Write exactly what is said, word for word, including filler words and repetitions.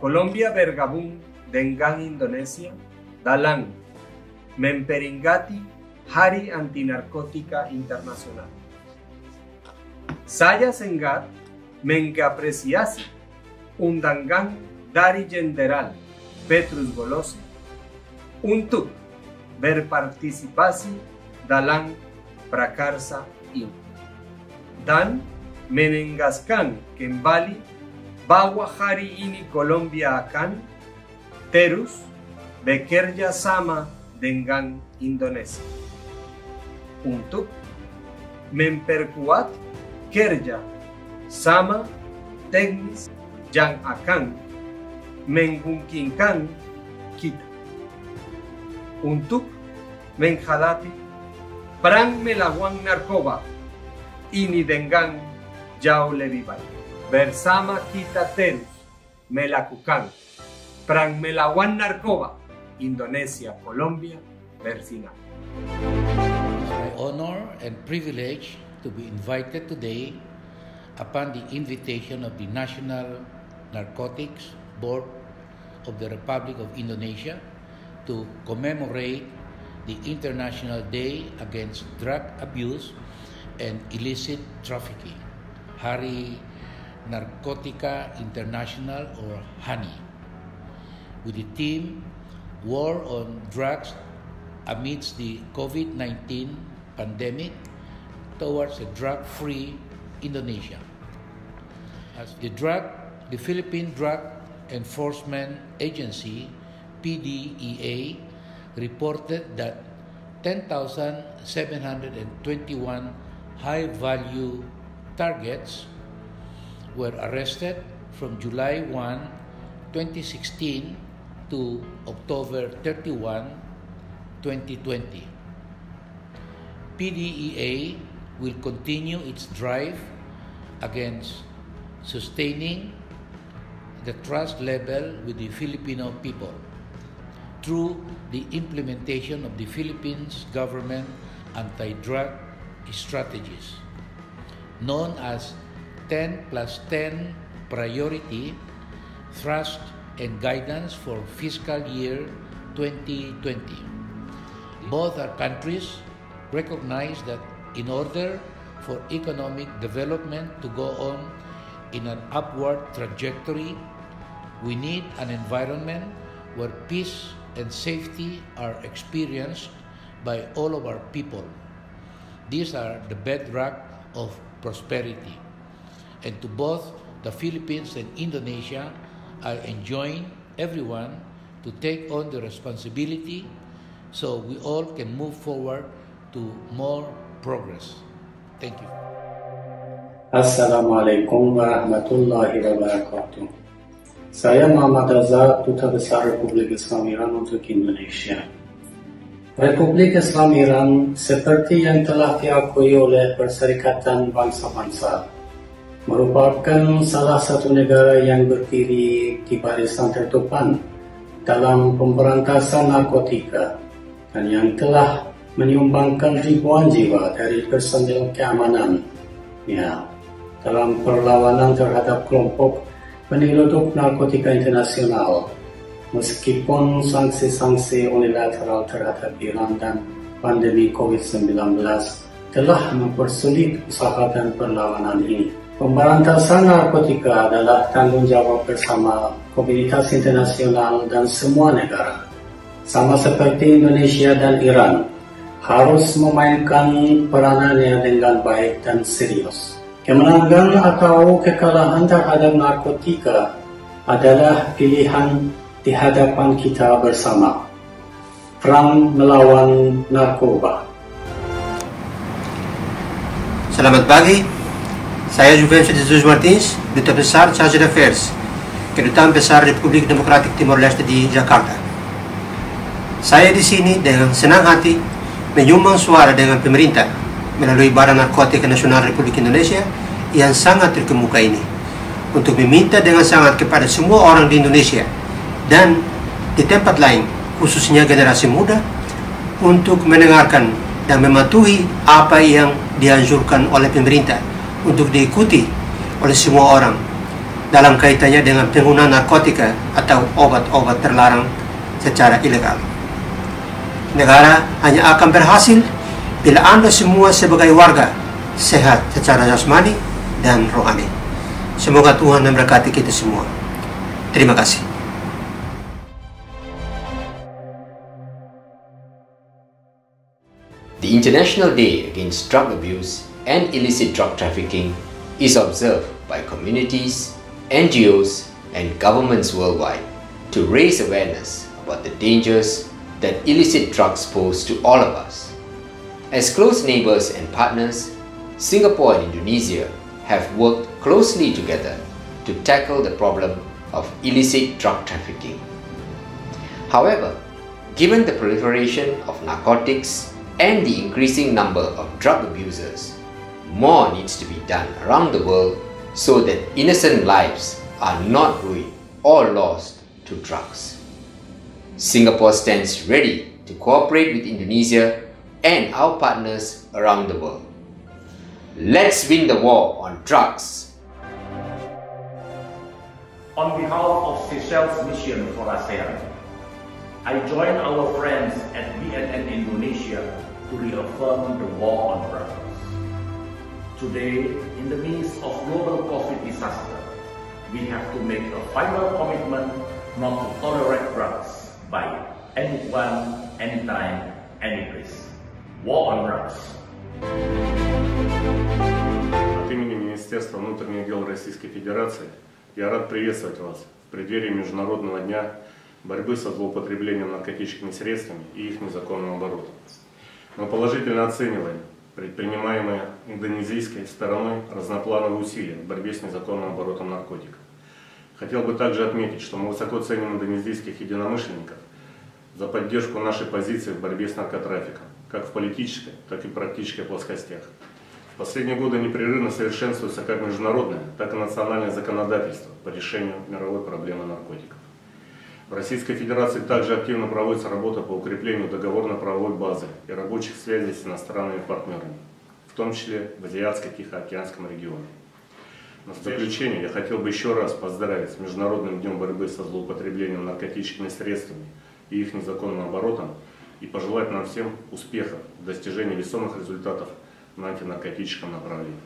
Colombia bergabung dengan Indonesia dalam memperingati Hari Anti Narkotika Internasional. Saya sangat mengapresiasi undangan dari Jenderal Petrus Bolozi untuk berpartisipasi dalam prakarsa ini dan menegaskan kembali bahwa hari ini Colombia akan terus bekerja sama dengan Indonesia untuk memperkuat kerja sama teknis yang akan memungkinkan kita untuk menghadapi perang melawan narkoba ini dengan jauh lebih baik. Bersama kita terus melakukan perang melawan narkoba, Indonesia, Colombia, bersinar. My honor and privilege to be invited today upon the invitation of the National Narcotics Board of the Republic of Indonesia to commemorate the International Day Against Drug Abuse and Illicit Trafficking, Hari Narkotika Internasional or HANI, with the theme War on Drugs Amidst the COVID nineteen Pandemic Towards a Drug-Free Indonesia. As the drug, the Philippine Drug Enforcement Agency, P D E A, reported that ten thousand seven hundred and twenty-one high-value targets were arrested from July one, twenty sixteen to October thirty-one, twenty twenty. P D E A will continue its drive against sustaining the trust level with the Filipino people through the implementation of the Philippines government anti-drug strategies, known as ten plus ten priority thrust and guidance for fiscal year twenty twenty. Both our countries recognize that in order for economic development to go on in an upward trajectory, we need an environment where peace and safety are experienced by all of our people. These are the bedrock of prosperity. And to both the Philippines and Indonesia, I enjoin everyone to take on the responsibility so we all can move forward to more progress. Thank you. Assalamualaikum warahmatullahi wabarakatuh. Saya Muhammad Azhar, Duta Besar Republik Islam Iran untuk Indonesia. Republik Islam Iran, seperti yang telah diakui oleh Perserikatan Bangsa-Bangsa, merupakan salah satu negara yang berdiri di barisan terdepan dalam pemberantasan narkotika dan yang telah menyumbangkan ribuan jiwa dari personil keamanan. Ya, dalam perlawanan terhadap kelompok penyelundup narkotika internasional, meskipun sanksi-sanksi unilateral terhadap Iran dan pandemi covid sembilan belas telah mempersulit usaha dan perlawanan ini. Pemberantasan narkotika adalah tanggung jawab bersama komunitas internasional dan semua negara. Sama seperti Indonesia dan Iran, harus memainkan peranannya dengan baik dan serius. Kemenangan atau kekalahan terhadap narkotika adalah pilihan di hadapan kita bersama. Perang melawan narkoba. Selamat pagi. Saya Juventus Jesus Martins, Duta Besar Chargé d'Affaires, Kedutaan Besar Republik Demokratik Timor Leste di Jakarta. Saya di sini dengan senang hati menyumbang suara dengan pemerintah melalui Badan Narkotika Nasional Republik Indonesia yang sangat terkemuka ini untuk meminta dengan sangat kepada semua orang di Indonesia dan di tempat lain, khususnya generasi muda, untuk mendengarkan dan mematuhi apa yang dianjurkan oleh pemerintah untuk diikuti oleh semua orang. dalam kaitannya dengan pengguna narkotika atau obat-obat terlarang secara ilegal. Negara hanya akan berhasil bila anda semua sebagai warga sehat secara jasmani dan rohani. Semoga Tuhan memberkati kita semua. Terima kasih. The International Day Against Drug Abuse and Illicit Drug Trafficking is observed by communities, N G Os, and governments worldwide to raise awareness about the dangers that illicit drugs pose to all of us. As close neighbors and partners, Singapore and Indonesia have worked closely together to tackle the problem of illicit drug trafficking. However, given the proliferation of narcotics and the increasing number of drug abusers, more needs to be done around the world so that innocent lives are not ruined or lost to drugs. Singapore stands ready to cooperate with Indonesia and our partners around the world. Let's win the war on drugs. On behalf of Seychelles Mission for ASEAN, I join our friends at B N N Indonesia to reaffirm the war on drugs. Today, in the midst of global COVID disaster, we have to make a final commitment not to tolerate drugs by anyone, anytime, any place. War on drugs. От имени Министерства внутренних дел Российской Федерации я рад приветствовать вас в преддверии Международного дня борьбы со злоупотреблением наркотическими средствами и их незаконным оборотом. Мы положительно оцениваем предпринимаемые индонезийской стороной разноплановые усилия в борьбе с незаконным оборотом наркотиков. Хотел бы также отметить, что мы высоко ценим индонезийских единомышленников за поддержку нашей позиции в борьбе с наркотрафиком, как в политической, так и практической плоскостях. В последние годы непрерывно совершенствуется как международное, так и национальное законодательство по решению мировой проблемы наркотиков. В Российской Федерации также активно проводится работа по укреплению договорно-правовой базы и рабочих связей с иностранными партнерами, в том числе в Азиатско-Тихоокеанском регионе. В заключение я хотел бы еще раз поздравить с Международным днем борьбы со злоупотреблением наркотическими средствами и их незаконным оборотом и пожелать нам всем успехов в достижении весомых результатов на антинаркотическом направлении.